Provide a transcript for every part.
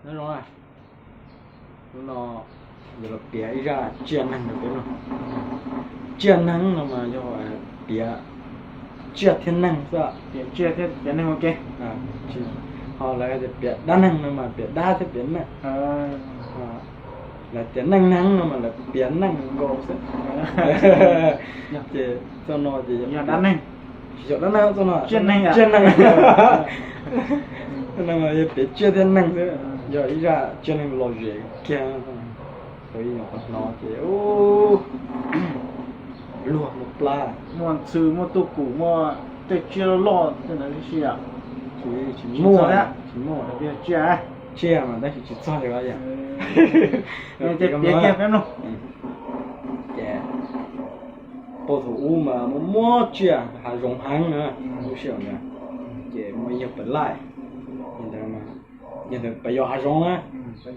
Nyob zoo, hnub no yuav los piav ib zaj tsiaj neeg rau peb mloog. Tsiaj neeg no mas yog piav tsiaj thiab neeg xwb. Piav tsiaj thiab piav neeg ua ke. Ho lawv tias piav dab neeg no mas piav dab thiab piav neeg. Lawv tias neej neeg no mas lawv piav neej nkaus xwb. Ces txoj no ces yog dab neeg. Tsis yog dab neeg, txoj no tsiaj neeg. Tsiaj neeg. Txoj no mas yog piav tsiaj thiab neeg xwb, yog ib zaj tsiaj neeg lom zem kiag. Thaum ub nyuam qhuav hnov ces luag mus plab. Muaj ntxhw, muaj tuj kum, muaj tej tsiaj loj loj tej ntawd tib si. Tsis muaj, tsis muaj. Tsiaj, tsiaj mas tab sis tsis txog li yom. Piav kiag peb mloog. Ces puag thaum ub mas muaj muaj tsiaj hav zoov heev na, lub sij hawm ntawd. Ces muaj ib yawg pem laij, yawg ntawd pem yos hav zoov na, ces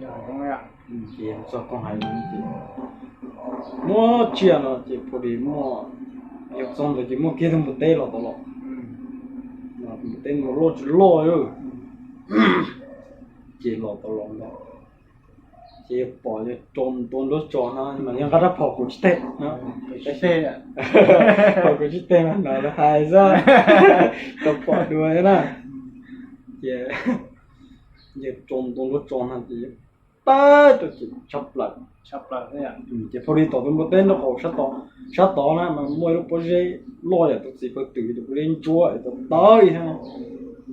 yawg txog koog hav zoov ces muaj tsiaj no ces phu di muaj, yawg txog ntawd ces muaj kiag tug npua teb los tod los. Npua teb no loj tsis loj, ces los tod los ntag. Ces yawg pom yawg rau ntua nruab tso no mas yawg nqa rab phom kuv tsis teg no, phom kuv tsis teg no hnov lawv hais xwb, tau pom dua na. Ces yawg rau ntua nruab tso no ces yawg tawb rau ces tshab plaws. Ces phu di tom tus npua teb nraub qaum sab tod na mas muaj ib lub pob zeb loj yam tus txiv pawg twm tus pob zeb ntsuab es tau tawb ib hab,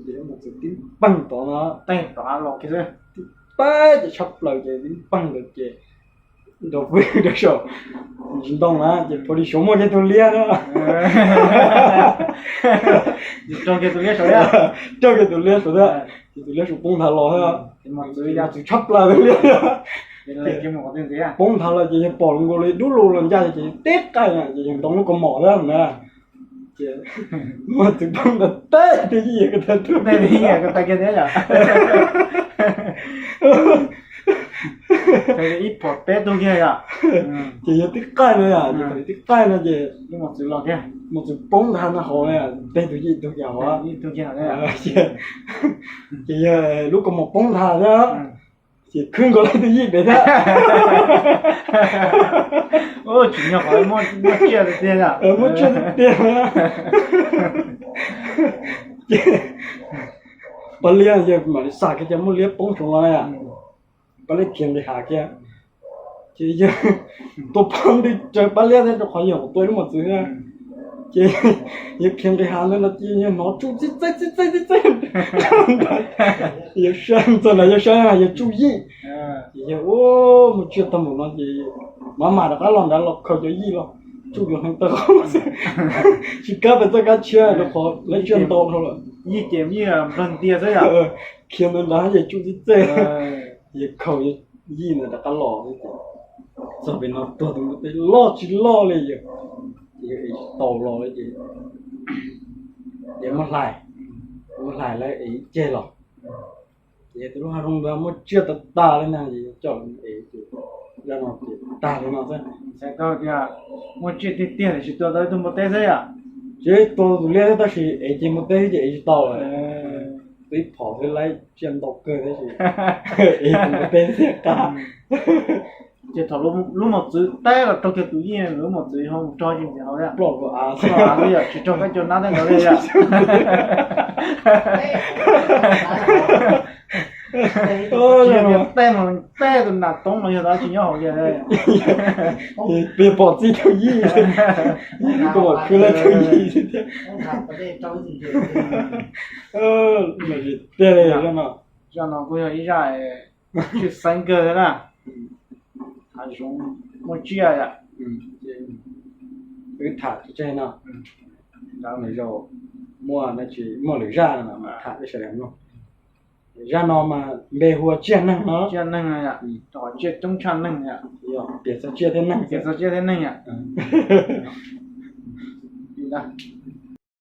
ces muaj txwv tib npeeg tod no, tib tawb ces tshab plaws ces tib npeeg ntawd ces nrov vwg rau saum ntsis ntoo na ces phu di xyov muaj kiag tus liab na. Raug kiag tus liab saum thiab, ces tus liab saum poob nthav los thiab. Txwv tshab plaws tus liab, poob nthav los ces yawg pom nkaus li dub lug los ncaj ces tib qaij na ces yawg ntoo lub kaus mom thiab na. Ces muaj txwv poob ntawd teb tus yij ko tag, ib phom teb tug kiag yom. Ces yawg tib qaij no yom, ces thaum yawg tib qaij no ces muaj txwv poob nthav no hauv, teb tus yij tug kiag hauv. Ces yawg lub kaus mom poob nthav thiab, ces khwb nkaus li tus yij pem thiab. Tsis nyog qhov muaj tsiaj tiag tiag. Muaj tsiaj tiag tiag. Ces pab liab yawg mam li xam kiag cas muaj liab poob saum no na, pab liab khiav nqis hav kiag. Ces yawg tua phab ntws raws pab liab thiab rau qhov yawg tua ib lub mos txwv thiab. Ces yawg khiav nqis hav ntawd no ces yawg hnov tsuj txij txej txij txej txij txej. Yawg saib txog ntawd yawg saib yawg tsuj yij. Ces yawg ua muaj tsiaj tag npaum no ces mam mam rov qab los nrad los khaws cov yij los tsuj cov hneev taw qhov tsis kab pes txoj kab tshiab rau qhov lawv tsiaj ntau dhau lawm. Yij ces yij nplog ntiag xwb yom. Khiav ntawd nrad ces tsuj txij txej, yawg khaws yij ntawd rov qab los. Txog pem no tuag tus npua teb loj tsis loj li, yawg ev tsis tau los li ces, ces muab hlais, muab hlais lawv ev ceg los. Ces yog tus lub hav zoov ntawd muaj tsiaj tag tag li na, ces coj los ev ces zaj no ces tag li no xwb. Txhais tau tias muaj tsiaj tiag tiag tiam sis tua tau ib tug npua teb xwb yom. Tsis tua tus liab thiab tab sis ev ceg npua teb xwb ces ev tsis tau lawm. Tua ib phom thiab laib tsiaj ntau kawg tab sis ev tus npua teb thiaj qab. Ces thaum lub mos txwv teb los raug kiag tus yij, lub mos txwv ho mus rog ces ntxiv hauv thiab. Ploj rau av xwb yom, tsis raug kab cau nab tej ntawd li yom. Tsis yog tias teb mas teb tus nas toob no yog dab tsi nyob hauv li. Peb pom txij tug yij, yij koj mam khwv laib tug yij thiab. Tiag li zaj no. Zaj no kuj yog ib zaj tshwj xeeb kawg thiab na. Hav zoov muaj tsiaj yom. Wb tham tsis tseg no, zaum muaj dab tsi muaj lwm zaj no mas tham peb sawv daws mloog. Zaj no mas npe hu ua tsiaj neeg no. Tsiaj neeg, tsiaj coob tshaj neeg yom. Piav txog tsiaj thiab neeg, piav txog tsiaj thiab neeg yom.